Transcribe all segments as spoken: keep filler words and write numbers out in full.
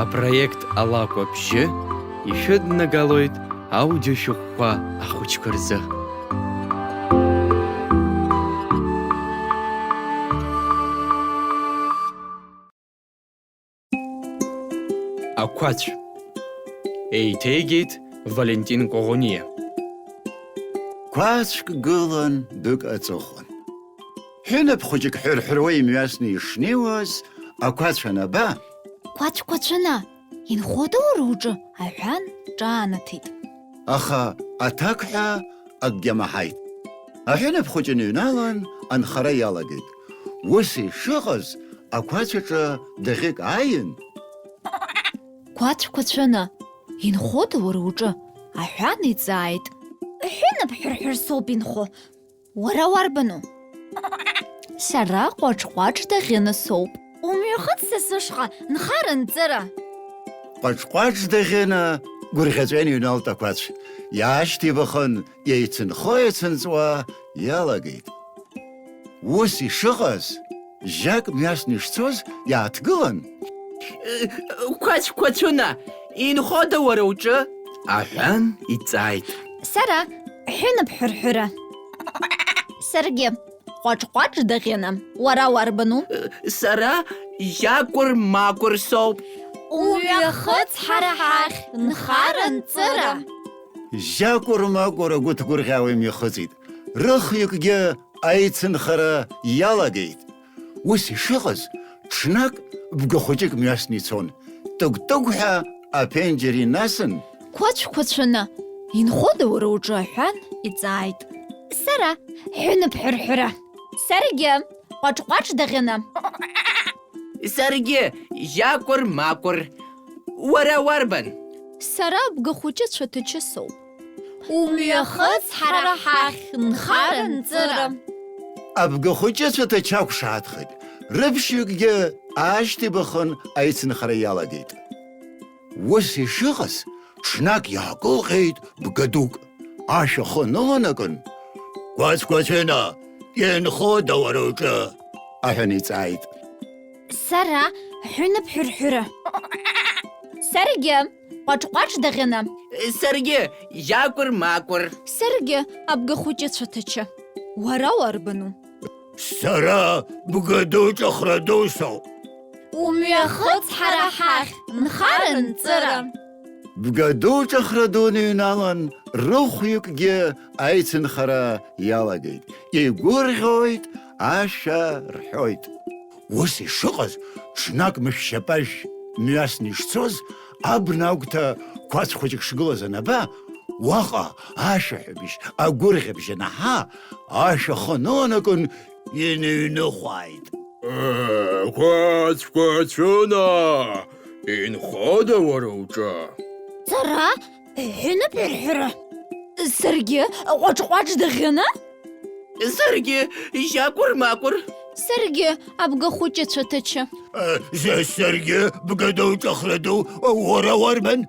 Апроект Алакә абжьы ишәыднагалоит аудиошәҟәқәа ахәыҷқәа рзы. Ақәацә. Еиҭеигеит Валентин Коӷониа. Қәацәк гылан дәык аҵыхәан. Ҳәынаԥ хәыҷык ҳәырҳәыруа имҩасны ишнеиуаз, ақәацә анаба, "Қәацә-қәацәына, инхода уара уҿы?" аҳәан, ҿаанаҭит. Аха аҭак ҳәа акгьы амаҳаит. Аҳәынаԥ хәыҷы ныҩналан, анхара иалагеит. Ус ишыҟаз, ақәацә аҿы даӷьык ааин, "Қәацә-қәацәына, инхода уара уҿы?" аҳәан иҵааит. "Ҳәынаԥ ҳәырҳәыр соуп инхо. Уара уарбану?" "Сара ҟәаҿ-ҟәаҿ даӷьына соуп." "Умҩахыҵ са сышҟа, нхара-нҵыра!" Ҟәаҿ-ҟәаҿ даӷьына гәырӷьаҵәа иныҩналт ақәацә. Иаашьҭибахын, еицынхо-еицынҵуа иалагеит. Ус ишыҟаз, жьак мҩасны ишцоз иааҭгылан, "Қәацә-қәацәына, инхода уара уҿы?" аҳәан иҵааит. "Сара ҳәынаԥ ҳәырҳәыра." "Саргьы ҟәаҿ-ҟәаҿ даӷьына. Уара уарбану?" "Сара жьакәыр-макәыр соуп." "Умҩахыҵ ҳара ҳахь, нхара-нҵыра!" Жьакәыр-макәыр агәы ҭгәырӷьаауа имҩахыҵит. Рыхҩыкгьы аицынхара иалагеит. Ус ишыҟаз, ҽнак бгахәыҷык мҩасны ицон. Тыгә-тыгәҳәа аԥенџьыр инасын, "Қәацә-қәацәына, инхода уара уҿы?" аҳәан, иҵааит. "Сара ҳәынаԥ ҳәырҳәыра." "Саргьы ҟәаҿ-ҟәаҿ даӷьына." "Саргьы жьакәыр-макәыр. Уара уарбан?" "Сара абгахәыҷы цәаҭачы соуп." "Умҩахыҵ ҳара ҳахь, нхара-нҵыра!" Абгахәыҷы цәаҭачы ақәшаҳаҭхеит. Рыԥшьҩыкгьы аашьҭибахын, аицынхара иалагеит. Ус ишыҟаз, ҽнак иаакылҟьеит бгадук. Ашә ахы ныланакын, "Қәацә-қәацәына, инхода уара уҿы?" аҳәан иҵааит. "Сара ҳәынаԥ ҳәырҳәыра." "Саргьы ҟәаҿ-ҟәаҿ даӷьына." "Саргьы жьакәыр-макәыр." "Саргьы абгахәыҷы цәаҭачы. Уара уарбану?" "Сара бгаду ҿахраду соуп." "Умҩахыҵ ҳара ҳахь, нхара-нҵыра!" Бгаду ҿахраду ныҩналан, рыхәҩыкгьы аицынхара иалагеит. Игәырӷьоит, ашәа рҳәоит. Ус ишыҟаз, ҽнак мышә-шьапажә мҩасны ишцоз, абна агәҭа қәацә хәыҷык шгылаз анаба, уаҟа ашәаҳәабжь, агәырӷьабжь анаҳа, ашә ахы ныланакын, иныҩныхәааит. "Ээ, қәацә-қәацәына, инхода уара уҿы?" "Сара ҳәынаԥ ҳәырҳәыра." "Саргьы ҟәаҿ-ҟәаҿ даӷьына?" "Саргьы жьакәыр-макәыр." "Саргьы абгахәыҷы цәаҭачы." "Э, за-, саргьы бгаду ҿахраду, уара уарбан?"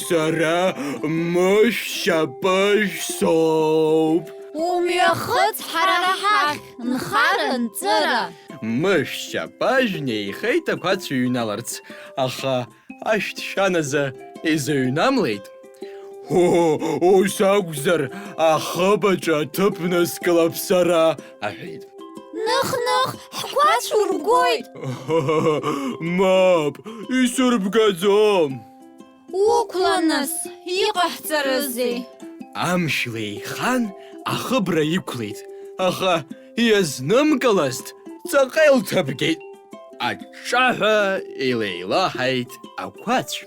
"Сара мышә-шьапажә соуп." "Умҩахыҵ ҳара ҳахь, нхара-нҵыра!" Мышә-шьапажә неихеит ақәацә ҩналарц, аха ашәҭ шәаназы изыҩнамлеит. "О, ус акәзар, ахыбаҿы аҭыԥ ныскылап сара," аҳәеит. "Ных-ных, ҳқәацә ургоит!" "Мап, исырбгаӡом!" "Уқәла нас, иҟаҳҵарызеи?" Амшә леихан, ахыбра иқәлеит, аха иазнымкылазт, ҵаҟа илҭабгеит. Аҿҿаҳәа илеилаҳаит ақәацә.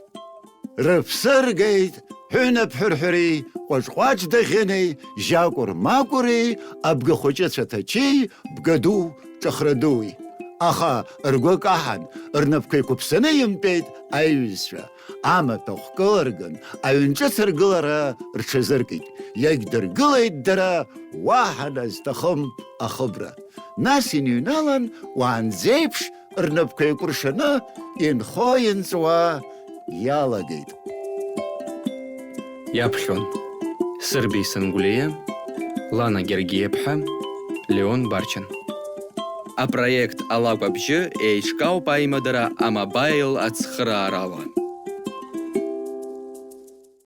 Рыԥсы ргеит ҳәынаԥ ҳәырҳәыреи, ҟәаҿ-ҟәаҿ даӷьынеи, жьакәыр-макәыреи, абгахәыҷы цәаҭачеи, бгаду ҿахрадуи. Аха ргәы каҳан, рнапқәа еиқәыԥсаны имтәеит аиҩызцәа. Амаҭәахә кылырган, аҩн ҿыц ргылара рҽазыркит. Иагьдыргылеит дара, уаҳа назҭахым ахыбра. Нас иныҩналан, уаанӡеиԥш рнапқәа еикәыршаны инхо-инҵуа иалагеит. Иаԥхьон Сырбеи Сангәлиа, Лана Гергиаԥҳа, Леон Барчан. Апроект Алакә абжьы еиҿкаауп аимадара амобаил ацхыраарала.